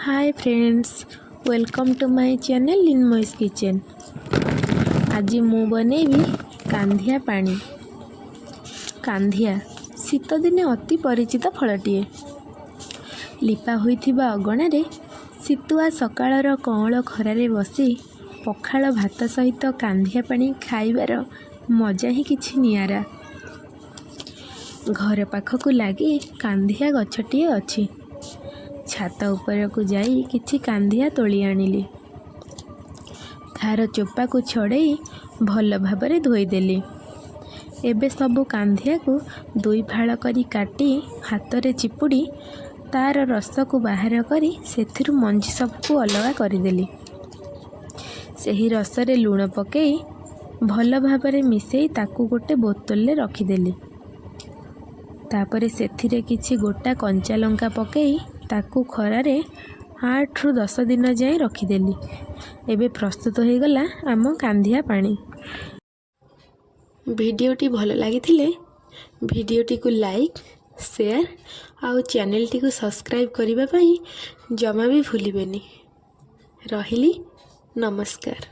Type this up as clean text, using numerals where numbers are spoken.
Hi friends, welcome to my channel Linmoy's Kitchen। ଆଜି ମୁଁ ବନେଇବି କାନ୍ଧିଆ ପାଣି। କାନ୍ଧିଆ ଶୀତଦିନେ ଅତି ପରିଚିତ ଫଳଟିଏ। ଲିପା ହୋଇଥିବା ଅଗଣାରେ ଶୀତୁଆ ସକାଳର କଅଁଳ ଖରାରେ ବସି ପଖାଳ ଭାତ ସହିତ କାନ୍ଧିଆ ପାଣି ଖାଇବାର ମଜା ହିଁ କିଛି ନିଆରା। ଘର ପାଖକୁ ଲାଗି କାନ୍ଧିଆ ଗଛଟିଏ ଅଛି। ଛାତ ଉପରକୁ ଯାଇ କିଛି କାନ୍ଧିଆ ତୋଳି ଆଣିଲି। ତା'ର ଚୋପାକୁ ଛଡ଼େଇ ଭଲ ଭାବରେ ଧୋଇଦେଲି। ଏବେ ସବୁ କାନ୍ଧିଆକୁ ଦୁଇ ଫାଳ କରି କାଟି ହାତରେ ଚିପୁଡ଼ି ତା'ର ରସକୁ ବାହାର କରି ସେଥିରୁ ମଞ୍ଜି ସବୁକୁ ଅଲଗା କରିଦେଲି। ସେହି ରସରେ ଲୁଣ ପକାଇ ଭଲ ଭାବରେ ମିଶାଇ ତାକୁ ଗୋଟେ ବୋତଲରେ ରଖିଦେଲି। ତାପରେ ସେଥିରେ କିଛି ଗୋଟା କଞ୍ଚା ଲଙ୍କା ପକାଇ ତାକୁ ଖରାରେ 8ରୁ 10 ଦିନ ଯାଏଁ ରଖିଦେଲି। ଏବେ ପ୍ରସ୍ତୁତ ହୋଇଗଲା ଆମ କାନ୍ଧିଆ ପାଣି। ଭିଡ଼ିଓଟି ଭଲ ଲାଗିଥିଲେ ଭିଡ଼ିଓଟିକୁ ଲାଇକ୍, ସେୟାର ଆଉ ଚ୍ୟାନେଲଟିକୁ ସବସ୍କ୍ରାଇବ୍ କରିବା ପାଇଁ ଜମା ବି ଭୁଲିବେନି। ରହିଲି, ନମସ୍କାର।